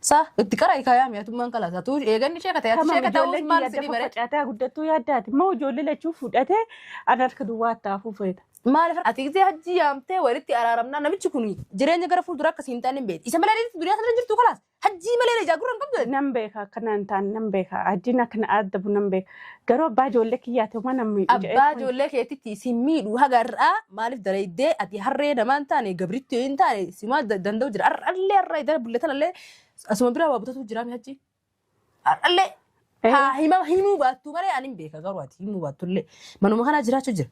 Sa itti qara ikayaa mi'atummaan kalaas atuu eeganni sheeka ta'e ati Tamam sheeka ta'uus ijoolleen maal kiyya si adda dhibare. faffacaataa guddattuu yaaddaati. Moo ijoollee lachuu fudhatee an harka duwwaa taafuu feeta. Maaliif ati gisee hajjii yaamtee walitti araaramnaa namichi kun jireenya gara fuulduraa akkasii hin taane hin beekti. Isa malee duniyaa sana jirtu kalaas hajjii malee ijaa gurra hin qabdu. Nan beeka akkana hin taane nan beeka. Hajjiin akkana addabu nan beeka. Garuu abbaa ijoollee kiyyaati homaa nan miidhu jedhee. Abbaa ijoollee keetitti si miidhu haga har'aa maaliif dalaydee ati harree namaa hin taane gabritti hin taane simaa danda'u jira. Har'allee har'a idara bulletanallee asuma biraa waa butatu jira mi hajji. Har'allee haa hima himuu baattu malee ani hin beeka garuu ati himuu baattullee manuma kanaa jiraachuu jira.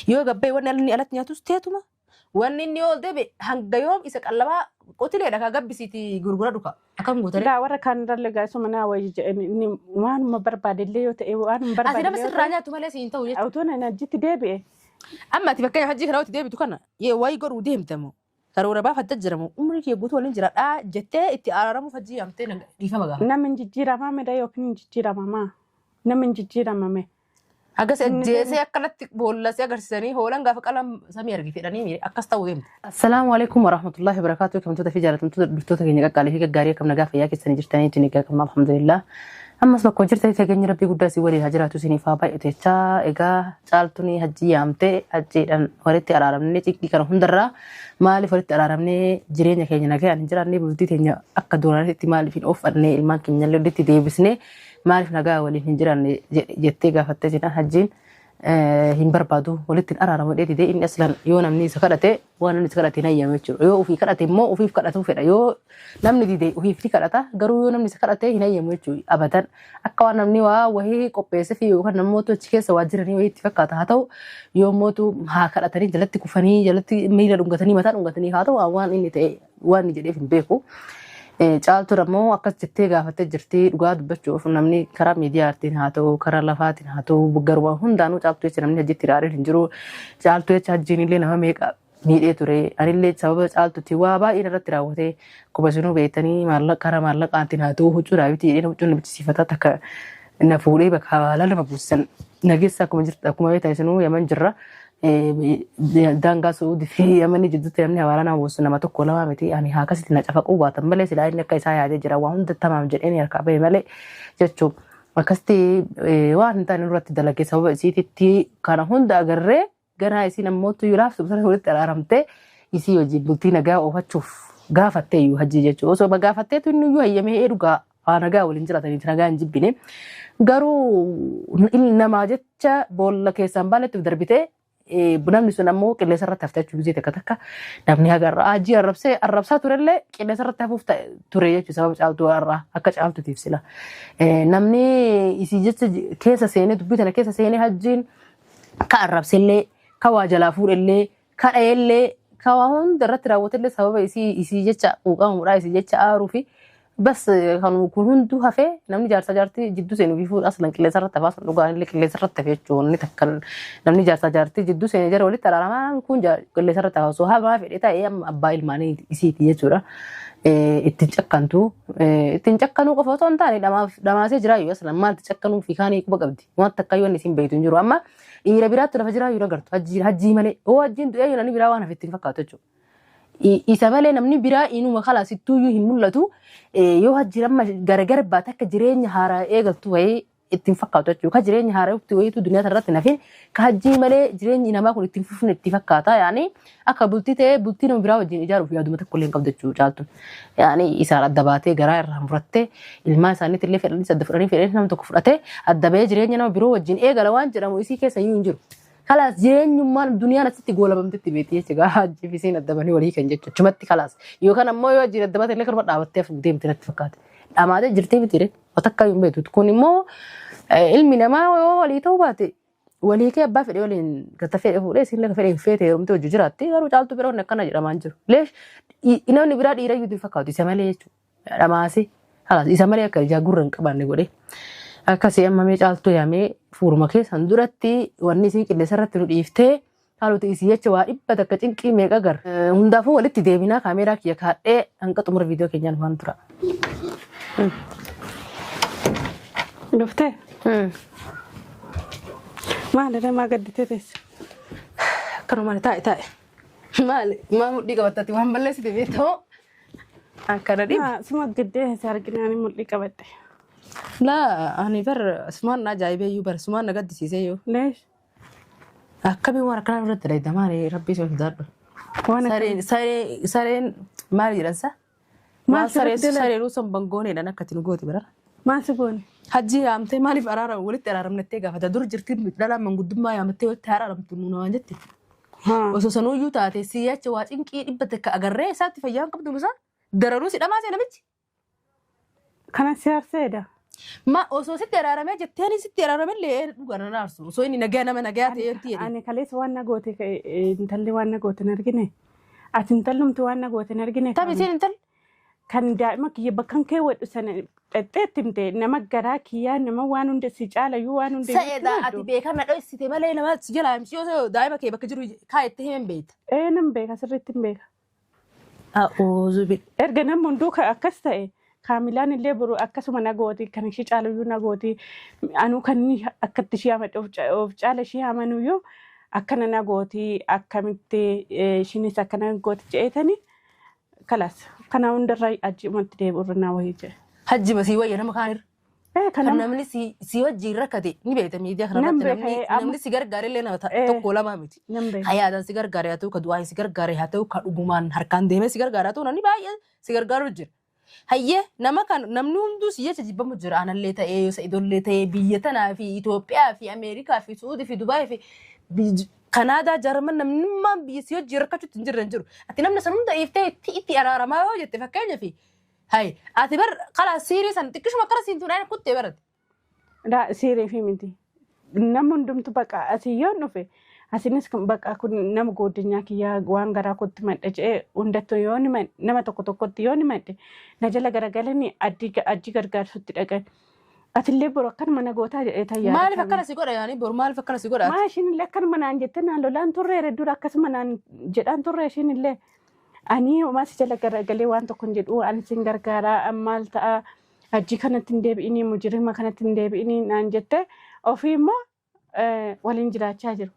Yoo gabbee wanni inni alatti nyaatus teetuma. Wanni inni yoo ol deebi'e hanga yoom isa qallabaa qotileedha kaa gabbisiiti gurgura dhuka. Akkam gootare? Daa warra kaan irrallee gaasuma naa wayyi jedheen inni waanuma barbaadellee yoo ta'e waanuma Ati nama barbaadellee yoo sirraa ta'e nyaatu malee si hin ta'u jechuudha. utuu ani achitti deebi'e Amma ati fakkeenya hajii kana walitti deebitu kana wayii godhuu deemtamu. Karoora baafatta jiramu umrii kee guutuu waliin jiraadhaa jettee itti araaramuuf hajii yaamtee dhiifama gaafa. Namni hin jijjiiramaa mida yookiin hin jijjiiramamaa namni hin jijjiiramame. Akkas ajjeesee akkanatti boollasee agarsiisanii hoolaan gaafa qalam samii argite jedhanii akkas ta'uu deemte. Assalaamu alaikum warahmatullahi wabarakatuh. Kabajamtoota fi jaallatamtoota hordoftoota keenya qaqqaalii fi gaggaarii akkam nagaa fayyaa keessanii jirtanii isin egaa qabna alhamdulillah. Ammas bakka jirtanitti nageenyi rabbii guddaa isin waliin haa jiraatu isiniif haa baay'atu jechaa egaa caaltuun hajjii yaamtee hajjiidhaan walitti araaramnee ciqqii kana hundarraa maaliif walitti araaramnee jireenya keenya nagaan hin jiraanne bultii teenya akka duraanitti maaliif hin oofannee ilmaan keenya illee walitti deebisnee maaliif nagaa waliin hin jiraanne jettee gaafattee jennaan hajjiin hin barbaadu walitti hin araaramu jedhee didee inni aslan yoo namni isa kadhate waan namni isa kadhate hin hayyamu jechuudha. Yoo ofii kadhate immoo ofiif kadhatuu fedha. Yoo namni dide ofiif ni kadhata garuu yoo namni isa kadhate hin hayyamu jechuudha. Abadan akka waan namni waa wahii qopheesse fi yookaan namoota achi keessa waa jiranii wahii itti fakkaata haa ta'u yoo mootu haa kadhatanii jalatti kufanii jalatti miila dhungatanii mataa dhungatanii haa ta'u waan inni ta'e waan inni jedheef hin beeku. Caaltuun ammoo akkas jettee gaafattee jirti dhugaa dubbachuuf namni karaa miidiyaatiin haa ta'u karaa lafaatiin haa ta'u garuma hundaanuu caaltuu jecha namni hajjitti ilaalee hin jiru. Caaltuu jecha hajjiin illee nama meeqa miidhee ture. Anillee sababa caaltuutti waa baay'een irratti raawwatee akkuma isinuu beektanii maallaqa karaa maallaqaatiin haa ta'u huccuu raabitii jedhee huccuu na bichisiifataa takka na fuudhee bakka hawaalaa nama buusisan nageessa akkuma jirtu akkuma beektan isinuu yaman jirra. Daangaa Su'uudii fi Yamanii jidduutti namni hawaalaa nama buusu nama tokko lama miti. Ani haa akkasitti na cafaquu baatan malee silaa inni akka isaa yaadee jira waa hunda tamaam jedheen harkaa bahe malee jechuun akkasitti waan hin taane nurratti dalagee sababa isiititti kana hunda agarree ganaa isiin ammoo tuyyuu laaftu sana walitti araaramtee isii wajjin bultii nagaa oofachuuf gaafattee iyyuu hajjii jechuudha. Osoo gaafatteetu inni iyyuu hayyamee dhugaa haa nagaa waliin jiraatanii nagaa hin jibbine. Garuu namaa jecha boolla keessaan baanetti of darbitee namni sun ammoo qilleensa irratti haftee jechuun gisee takka takka namni haga irraa hajjii arrabsee arrabsaa turellee qilleensa irratti hafuuf ture jechuudha sababa caaltuu irraa akka caaltutiif sila. Namni isii jecha keessa seenee dubbii tana keessa seenee hajjiin ka arrabsellee ka waa jalaa fuudhellee ka dha'ellee ka waa hunda irratti raawwatellee sababa isii isii jecha quuqamuudhaa isii jecha aaruu fi bas kan kun hunduu hafee namni jaarsa jaartii jidduu seenuu fi fuudha aslan qilleensa irratti hafaa sun dhugaa illee qilleensa irratti hafee jechuun wanni takka namni jaarsa jaartii jidduu seenee jara walitti araaramaan kun qilleensa irratti hafaa osoo hamaa fedhe ta'ee amma abbaa ilmaanii isiiti jechuudha. Ittiin cakkantu ittiin cakkanuu qofa osoo hin taane dhamaasee jiraayyuu aslan maalti cakkanuu fi kaanii quba qabdi. Waan takka yoo inni isiin beektu hin jiru. Amma dhiira biraatti lafa jiraa yoo agartu hajjii hajjii malee yoo hajjiin du'ee yoo namni biraa waan hafe itti hin fakkaatu jechuudha. Isa malee namni biraa inuma kalaas ittuuyyuu hin mul'atu. Yoo hajjiin amma gargar baate akka jireenya haaraa eegaltu wayii itti hin fakkaatu jechuudha. Ka jireenya haaraa wayiitu duniyaa irratti hin hafin ka hajjii malee jireenyi namaa kun itti hin fufne itti fakkaata. Yaani akka bultii ta'ee bultii nama biraa wajjin ijaaruuf yaaduma tokko illee hin qabdu jechuudha caaltuun. Yaani isaan adda baatee garaa irraa murattee ilmaan isaaniitti illee fedhanis adda fudhanii fedhanis nama tokko fudhatee adda bahee jireenya nama biroo wajjin eegala waan jedhamu isii keessa iyyuu hin jiru. Kalaas jireenyummaan duniyaan asitti goolabamtetti beekti jechuudha. Hajji fi isiin adda bahanii walii kan jechuudha. Achumatti kalaas. Yookaan ammoo yoo hajjiin adda baate illee karuma dhaabattee hafuuf deemte natti fakkaate. Dhamaatee jirtee miti ree. Watakka hin beektu. Kun immoo ilmi namaa yoo walii ta'uu baate walii kee abbaa fedhe waliin gata fedhe fuudhee isiin laga fedhe hin feete heerumtee hojii jiraatti garuu caaltuu bira wanni akkana jedhamaa hin jiru. Leesh namni biraa dhiira iyyuu hin fakkaatu isa malee jechuudha. Dhamaasee halas isa malee akka ijaa gurra hin qabaanne godhee. Akkasii amma mee caaltuu yaamee fuuruma keessan duratti wanni isiin qilleensa irratti nu dhiiftee haalota isii jecha waa dhibba takka cinqii meeqa gar. Hundaafuu walitti deebinaa kaameeraa kiyya kaadhee hanga xumura viidiyoo keenyaan waan tura. Dhuftee? Maali namaa gadditee teesse? Akkanumaan taa'e taa'e. Maali? Maa mudhii qabattati waan balleessite beektaa? Akkana dhibe. Suma gaddee si arginaan mul'ii qabadhe. Laa ani bar sumaan na ajaa'ibee iyyuu bar sumaan na gaddisiisee iyyuu. Leesh. Akkamiin waan akkanaa irratti dha maali rabbii si sodaadhu. Waan akka Sareen saree sareen maal jedhan sa? Maal Waan saree sirriitti dalagu? sareenuu son bangooneedhaan akka itti nu goote bara. Maal si goone? Hajji yaamtee maaliif araara walitti araaramnettee gaafata dur jirti dhalaan manguddummaa yaamattee walitti araaramtu nu namaan jetti. Osoo sanuyyuu taate si'acha waa cinqii 100 agarree isaatti fayyaa hin qabdu musaa daranuu si dhamaasee namichi. Kana si aarseedha. Ma osoo sitti araaramee jetteen sitti araaramillee dhugaa nan aarsu osoo inni nagaa nama nagaa ta'e wanti jedhe. Ani kaleessa waan na goote intalli waan na goote hin argine. Ati intallumti waan na goote hin argine. Tabi isiin intalli. Kan daa'ima kiyya bakkan keewwadhu sana dhaqxee itti himte nama garaa kiyyaa nama waan hunda si caalayyuu waan hunda iyyuu Sa'eedha itti ati himtu. beekan na dhoksite malee nama si jalaa himsi yoo daa'ima kee bakka jiru kaayettee himen beekta. Ee nan beeka sirriitti hin beeka. A'uuzu bil. Erga namni hunduu akkas ta'e kaamilaan illee boru akkasuma na gooti kan ishee caaluyyuu na gooti anuu kan inni akkatti ishee amadhe of caala ishee amanuyyuu akkana na gooti akkamitti ishiinis akkana gooti je'eetani kalaas kana hundarra ajji'umatti deebi'urra naa wayii jedhe. Hajji masii wayya nama kaanirra. Ee Kan kana namni si wajjin rakkate ni beekta miidiyaa kana Nan irratti beeka, namni amma- namni si gargaare illee nama tokko lama miti. Nan beeka. Hayaadhaan si gargaare haa ta'u, ka du'aan si gargaare haa ta'u, ka dhugumaan harkaan deemee si gargaare haa ta'u, namni baay'ee si gargaaru jira. Hayyee nama kan namni hunduu si jecha jibbamu jira. Anallee ta'ee, Sa'idollee ta'ee, biyya tanaa fi Itoophiyaa fi Ameerikaa fi Suudii fi Dubaayii fi Kanaadaa, Jarman namnummaan biyya si wajjin rakkachuutti hin jirre hin jiru. Ati namni san hunda dhiiftee itti araaramaa yoo jette fakkeenyaaf hayi ati bar kalaa siirii san xiqqishuma akkana siin tuudhaan kuttee barate. Daa siirii fi miti. Namni hundumtu baqa asii yoon dhufe asinis kun baqa kun nama godinyaa kiyyaa waan garaa kootti madha jedhee hundattuu yoo ni madhe nama tokko tokkotti yoo ni madhe na jala garagalanii addii gargaarsutti dhaqan. Atillee boru akkanuma na gootaa jedhee tayyaa. Maaliif akkana si godha yaani boru maaliif akkana si godha? Maa ishiin illee akkanuma naan jette naan lolaan turreere dura akkasuma naan jedhaan turre ishiin illee. Ani homaa si jala garagalee waan tokko hin jedhu ani sin gargaaraa maal ta'a hajji kanatti hin deebi'inii mujirima kanatti hin deebi'inii naan jette ofii immoo waliin jiraachaa jiru.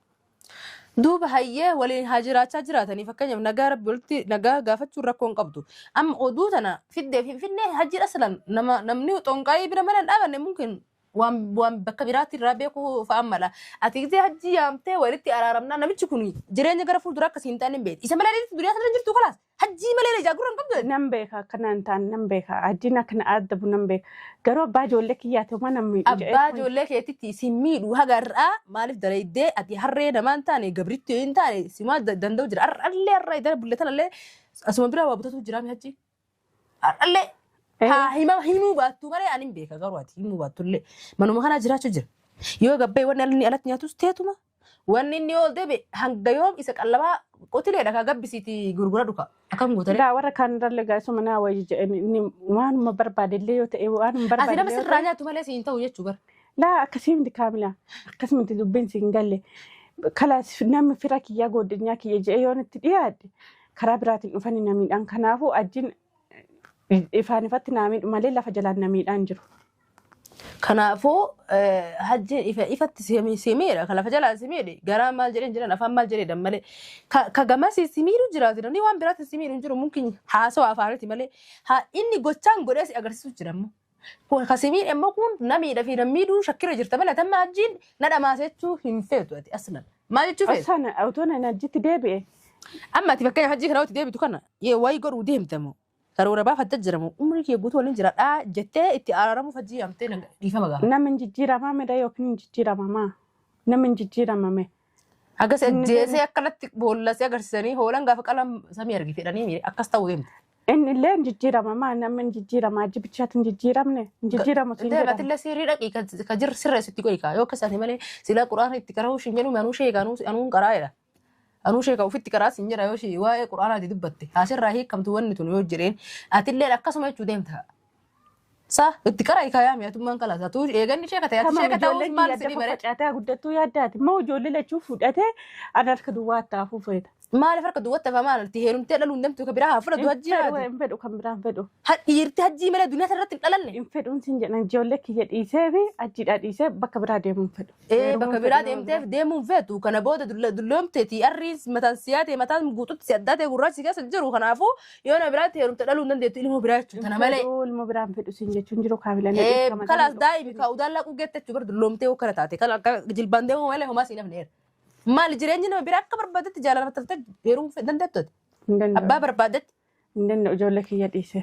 Duuba hayyee waliin haa jiraachaa jiraatanii fakkeenyaaf nagaa rabbi walitti nagaa gaafachuun rakkoo hin qabdu. Amma oduu tana fiddee finfinnee hajji aslan nama namni xonqaayii bira mana hin dhaabanne mumkin waan bakka biraatti irraa beekuu fa'aan mala. Ati gisee hajji yaamtee walitti araaramnaa namichi kun jireenya gara fuulduraa akkasii hin taane hin beekti. Isa malee duniyaa sana jirtu kalaas hajjii malee ijaa gurra hin qabdu. Nan beeka akkana hin taane nan beeka hajjiin akkana aaddabu nan beeka garuu abbaa ijoollee kiyyaati homaa nan miidhu jedhee. Abbaa ijoollee keetitti si miidhu haga har'aa maaliif dalaydee ati harree namaa hin taane gabritti hin taane simaa danda'u jira. Har'allee har'a idara bulletanallee asuma biraa waa butatu jira mi hajji. Har'allee haa himuu baattu malee ani hin beeka garuu ati himuu baattullee manuma kanaa jiraachuu jira. Yoo gabbee wanni inni alatti nyaatus teetuma. Wanni inni yoo deebe hanga yoom isa qallabaa qotileedha kaa gabbisiiti gurgura dhuka. Akkam gootare? Daa warra kaan irrallee gaasuma naa wayii jedhani inni waanuma barbaadellee yoo ta'e waanuma Ati nama barbaadellee yoo sirraa ta'e. nyaatu malee si hin ta'u jechuu bara. Laa akkasii miti kaamila akkasii miti dubbiin si hin galle. Kalaas namni fira kiyyaa godinyaa kiyya jedhee yoon itti dhiyaadhe karaa biraatiin dhufanii na miidhaan kanaafuu ajjiin ifaan ifatti naa miidhu malee lafa jalaan na miidhaan jiru. Kanaafuu hajjiin ifa ifatti si miidha kan lafa jalaan si miidhe garaa maal jedheen jiran afaan maal jedhee malee ka gamasii si miidhu jiraatu namni waan biraatti si miidhu hin jiru mumkin haasawaa afaaniiti malee haa inni gochaan godhee si agarsiisu jira immoo. Kun ka si miidhe immoo kun na miidha fi na miidhuu shakkirra jirta malee tamma hajjiin na dhamaase jechuu hin feetu ati aslan. Maal jechuu feetu? Osoo otoo na hajjitti deebi'e. Amma ati fakkeenyaaf hajjii kana walitti deebitu kana wayii godhuu deemta moo karoora baafattee jira moo umrii kee guutuu waliin jiraadhaa jettee itti araaramuuf hajjii yaamtee dhiifama gaafa. Nama hin jijjiiramaa mida yookiin hin jijjiiramamaa? Nama hin jijjiiramame. Akkas ajjeesee akkanatti boollasee agarsiisanii hoolaan gaafa qalam samii argite jedhanii akkas ta'uu deemte. Inni illee hin jijjiiramamaa nama hin jijjiiramaa hajji bichaatti hin jijjiiramne hin jijjiiramu siin jedhama. Deematillee seerii dhaqii ka jir sirreessitti godhi kaa yoo akkas taate malee silaa quraana itti qara'uu shin jedhu anuu sheeka anuun qaraa jedha. Anuu sheeka ofitti qaraa sin jedha yoo ishee waa'ee quraanaati dubbatte haasirraa hiikamtu wanni tun yoo jedheen atillee akkasuma jechuu deemta. Sa itti qaraa hiikaa yaami atummaan kalaas atuu eeganni sheeka ta'e ati Tamam sheeka ta'uus ijoolleen maal kiyya si adda dhibare. faffacaataa guddattuu yaaddaati. Moo ijoollee lachuu fudhatee an harka duwwaa itti hafuu feeta. Maaliif harka duwwatti hafa maal itti heerumtee dhaluu hin deemtu ka biraa haa fudhatu Hin hajjii fedhu haati. hin fedhu kan biraa hin fedhu. Dhiirti hajjii malee duniyaa irratti hin dhalanne. Hin fedhuun sin jedhan ijoollee kiyya dhiisee fi achiidhaa dhiisee bakka biraa deemuu hin fedhu. Ee Heerumuu bakka hin biraa fedhu nama deemteef biraa. deemuu hin feetu. Kana booda dulloomteeti arriin mataan siyaate mataan guututti si addaatee gurraachi keessa hin jiru. Kanaafuu yoo nama biraatti heerumte dhaluu hin dandeettu ilmoo biraa jechuudha. Hin Tana malee. fedhu ilmoo biraa hin fedhu sin jechuun jiru kaamila na Ee dhiis kama kalaas dhala daa'imi ka udaan laquu geette jechuudha bar dulloomtee yoo kana taate kana akka jilbaan deemuu malee homaa siin hafneera. Maali jireenyi nama biraa akka barbaadetti jaalala maxxanftee heerumuu dandeettu ati. Hin danda'u. Abbaa barbaadetti Hin danda'u ijoollee kiyya dhiisee.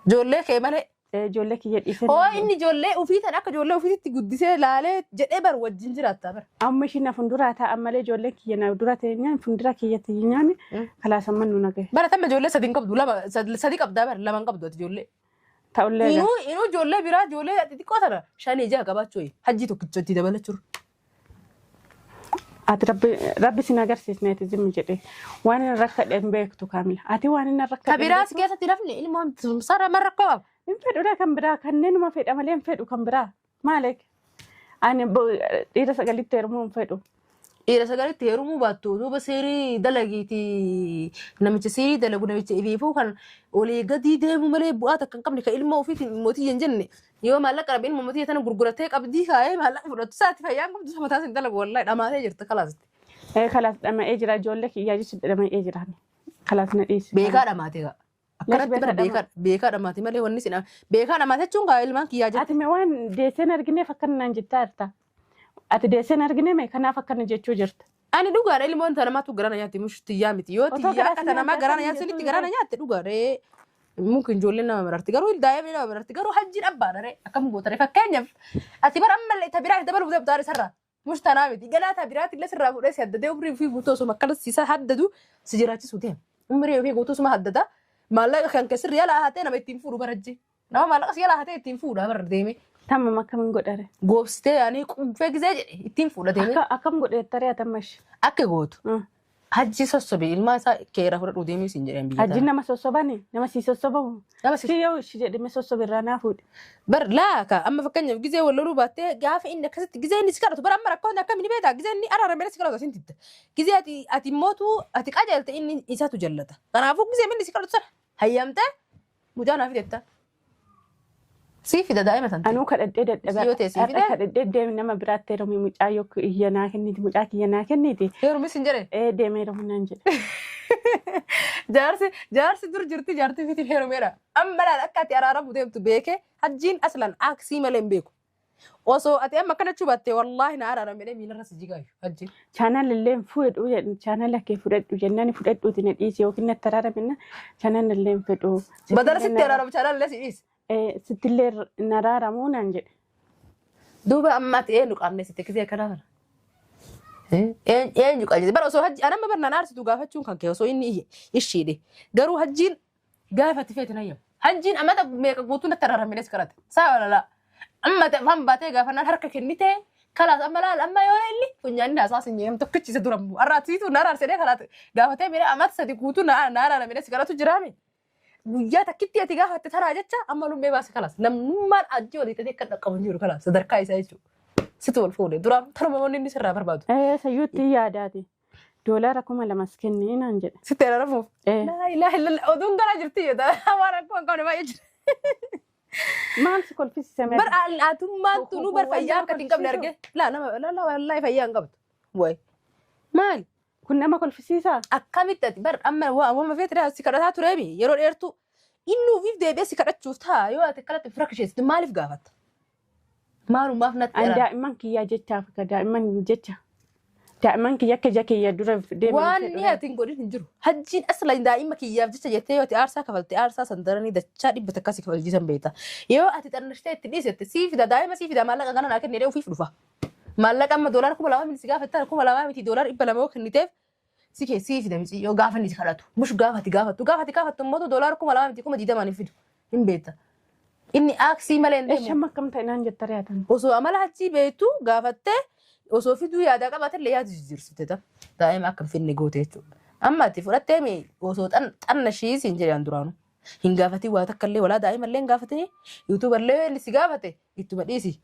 ijoollee kee malee. Ijoollee kiyya dhiisee. Hoo inni ijoollee ofii tan akka ijoollee ofiitti guddisee laalee jedhee bar wajjin jiraattaa bara. Amma ishiin na fuulduraa taa'an malee ijoollee kiyya na dura teenyaan fuuldura kiyya teenyaan kalaas amma nu nagaye. Bara tamma ijoollee sadi hin qabdu lama sadi qabdaa bara lama hin qabdu ati ijoollee. Ta'ullee egaa. Inuu ijoollee biraa ijoollee xixiqqoo tana shanii jaha qabaachuu hajjii tokkicha itti dabalachuu. Ati rabbi rabbi sin agarsiisne ati zimmi jedhee waan inni rakkadhe hin beektu kaamila. Ati waan inni rakkadhe Ka hin biraa si beektu. keessatti nafni ilmoon sara marra rakkoo qaba. Hin fedhudha kan biraa kanneenuma fedha malee hin fedhu kan biraa. Maaliif? Ani dhiira sagalitti heerumuu hin fedhu. Dhiira sagalitti heerumuu baattu duuba seerii dalagiiti namicha seerii dalagu namicha ifiifuu kan olii gadii deemu malee bu'aa takka hin qabne kan ilmoo ofiitiin mootii hin jenne yoo maallaqa dhabe ilmoo mootii tana gurguratee qabdii kaa'ee maallaqa fudhatu isaati fayyaan qabdu isa mataa sin dalagu wallahi dhamaatee jirta kalaasti. Kalaas dhama'ee jira ijoollee kiyyaa jechuudha dhama'ee jira. Kalaas na dhiisi. Beekaa dhamaatee gaa. Lees Akkanatti bara beekaa beekaa beekaa dhamaate malee wanni sin beekaa dhamaate jechuun gaa ilmaan kiyyaa jechuudha. Ati mee waan deesseen argineef akkana naan jettaa jirta. Ati deesseen argine mee kanaaf akkana jechuu jirta. Ani dhugaadha ilmoon ta namaatu garana nyaatti mush tiyyaa miti yoo Otoo tiyyaa garaa akka si ta namaa nyaatee garana akkana nyaatti sunitti jettuu garana nyaatte dhugaadha. Mumkin ijoolleen nama mararti garuu daa'imni nama mararti garuu hajjiin abbaadha ree akkam goota ree fakkeenyaaf ati bara ammallee ta biraatti dabaluuf deemtu isarraa mush tanaa miti galaa ta biraatti illee sirraa fuudhee si haddadee umrii ofii guutuu osuma akkanas si haddadu si jiraachisuu deema umrii ofii guutuu osuma haddada maallaqa kan kee sirri yalaa hatee nama ittiin fuudhu barajje nama maallaqa si yalaa hatee ittiin fuudha bara deeme Tamam akkamiin godhare? goobsitee yaanii quuffee gisee jedhe ittiin fuudha deeme Akka akkam godheettare atammash. akka gootu Hajji sossobe ilmaa isaa keera fudhadhuu deemee siin jedhan biyya Hajji tana. nama sossobani nama si sossobamu. Nama si Si yoo ishi jedhame sossobe irraa naa fuudhe. Bar laaka amma fakkeenyaaf gizee wal loluu baattee gaafa inni akkasitti gizee inni si kadhatu bara amma rakkoon akkami ni beektaa gizee inni araaramee si kadhatu asin didda. Gizee ati ati mootu ati qajeelte inni isatu jallata. Kanaafuu gizee inni si kadhatu sana hayyamtee mucaa naa fidetta. Sii fida daa'ima tante. Anuu kadhadhee dadhabee Yoo ta'e sii har'a fide? kadhadhee deemi nama biraatti heerumi mucaa yoo kiyya naa kenniti mucaa kiyya naa kenniti. Heerumis hin jedhe. Ee deemee heerumu naan jedhe. Jaarsi jaarsi dur jirti jaartii fiitiin heerumeera. Amma laal akka ati araaramu deemtu beekee hajjiin aslan aaksii malee hin beeku. Osoo ati amma akkana jechuu baatte wallaahi na araarame jedhee miilarra si jigaayu hajjiin. Chaanaal illee hin fudhadhu jedhan chaanaala kee fudhadhu jennaan fudhadhuuti na dhiisi yookiin natti araarame chaanaal illee hin fedhu. Badala sitti araaramu chaanaal illee si dhiisi. Sittillee hin araaramuu naan jedhe. Duuba amma ati eenyu qaanneessite kisee akkanaa kana? Eenyu qaanneessite? Bara osoo hajji anamma barnaan aarsitu gaafachuun kan kee osoo inni iyye ishiidhe. Garuu hajjiin gaafa ati feete nayyam. Hajjiin amata meeqa guutuu natti araaramee si kadhate. Saa walalaa. Amma ati afaan baatee gaafannaan harka kennitee kalaas amma laal amma yoo inni funyaanni haasaa sin jedhamu tokkichi isa dura immoo har'a atiitu na araarsedee kalaas gaafatee miidha amata sadi guutuu na araaramee si kadhatu jiraame. Guyyaa takkitti ati gaafatte taraa jecha amma lummee baase kalaas namnummaan ajji walii ta'ee akka dhaqqabu hin jiru kalaas sadarkaa isaa jechuudha. Situ wal fuudhe duraan taruma wanni inni sirraa barbaadu. Sayyuutti yaadaati. Doolaara 2000 kennee naan jedhe. Sitti araaramuuf. Ee. Laa ilaaha illallah oduun garaa jirti yoo ta'u waan akkuma hin qabne baay'ee jira. Maal si kolfisiise mee? Bar atummaan tunuu bar fayyaa akka hin qabne arge. Laa nama laa laa wallaahi fayyaa hin qabdu. Wayi. Maali? Kun nama kolfisiisaa? Akkamitti ati bar amma waama feete si kadhataa tureemi yeroo dheertuu. Inni ofiif deebi'ee si kadhachuuf ta'a yoo ati akkanatti ofirra kisheessitu maaliif gaafatta? Maalumaaf natti An araara. daa'imman kiyyaa jechaaf ka daa'imman jecha. Daa'imman kiyya akka ija kiyya dura deeman Waan fedhu. ni ati hin godhin hin jiru. Hajjiin asla daa'ima kiyyaaf jecha jettee yoo ati aarsaa kafalte aarsaa san daranii dachaa 100 si kafalchiisan beekta. Yoo ati xannashtee itti dhiisette sii fida daa'ima sii fida maallaqa kana naa kenni jedhee ofiif dhufa. Maallaqa amma doolaara 2000 miti si gaafattan 2000 miti doolaara 200 yoo kenniteef si kee sii fida miti yoo gaafa inni si kadhatu. Mush gaafa ati gaafattu gaafa ati gaafattu immoo doolaara 2000 miti 20,000 hin fidu hin beekta. Inni aaksii malee hin deemu. Eeshamma akkam ta'e naan jetta re'atan. Osoo amala hajjii beektu gaafattee osoo fiduu yaadaa qabaatellee yaada jijjiirsite ta. Daa'ima akka hin fidne goote jechuudha. Amma ati fudhattee mi osoo xanna ishii siin jedhan duraanu. Hin gaafatin waa takka illee walaa daa'ima illee hin gaafatini. Yuutuuba illee inni si gaafate ittuma dhiisi.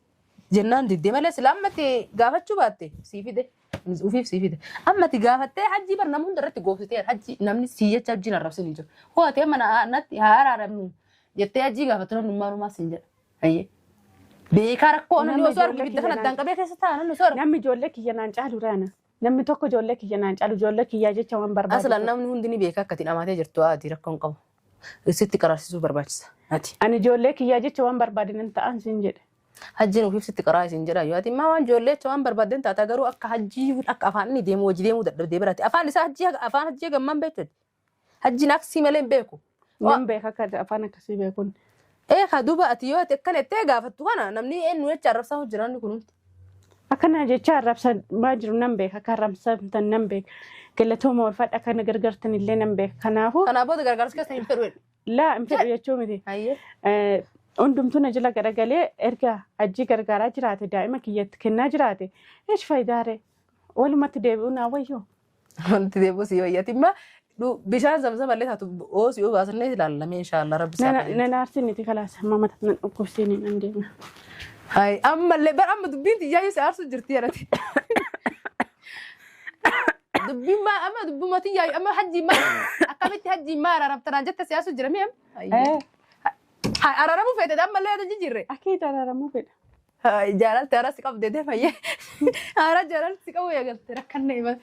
Jennaan diddee malee sila amma itti gaafachuu baatte sii fide. Ufiif sii fida. Amma ati gaafattee hajjii bar nama hunda irratti goofsiteera. Hajji namni sii jecha hajjiin arrabsin hin jiru. Hoo ati amma natti haa araaramnu jettee hajjii gaafatte namni maalumaa siin jedha. Hayyee. Beekaa rakkoo namni Namni osoo argu ijoollee ibidda kana kiyya addaan qabee keessa taa'a namni osoo argu. Namni ijoollee kiyya naan caalu raana. Namni tokko ijoollee kiyya naan caalu ijoollee kiyyaa jecha waan barbaadu. Aslan namni hundi ni beeka akka ittiin amaatee jirtu ati rakkoo hin qabu. Sitti qararsisuu barbaachisa. Ati. Ani ijoollee kiyyaa jecha waan barbaade nan ta'an siin jedhe. Hajjiin ofiif sitti qaraa isin jedha yoo ati immaa waan ijoollee jecha waan barbaaddeen taata garuu akka hajjii akka afaan inni deemu hojii deemuu dadhabdee biraati. Afaan isaa hajjii afaan hajjii gammaan beektu. Hajjiin aksii malee hin beeku. Nan beeka akka afaan akkasii beekuun. Ee ka duuba ati yoo ati akkana jettee gaafattu kana namni eenyu jecha arrabsaa hojjiranni kun hundi. Akkana jecha arrabsamaa jiru nan beeka. Akka arrabsamtan nan beeka. Galatooma ulfaadha kana gargaartan illee nan beeka. Kanaafuu Kanaa booda gargaarsa keessa hin fedhu jedhu. laa hin fedhu jechuu miti. Hayyee. Hundumtuu na jala garagalee erga hajjii gargaaraa jiraate daa'ima kiyyatti kennaa jiraate eesh faayidaare walumatti deebi'uu naa wayyoo. Wanti deebi'u si wayyati imma bishaan zamzam illee taatu oo si baasannee ilaallamee inshaallah rabbi isaa Nan nan aarsiniti kalaas amma mata nan dhukkubsiini nan deema. Hai ammallee bar amma dubbiin tiyyaayyuu si aarsu jirti jedhati. Dubbiin maa amma dubbuma tiyyaayyuu amma hajjii maa akkamitti hajjii maa araaramtanaan jette si aarsu jira mi'am. Hai araaramuu feete ammallee yaada jijjiirre. Akkiit araaramuu fedha. Hai jaalalti haaraa si qabde dee fayyee. Haaraa jaalalti si qabu eegalte rakkanne ima.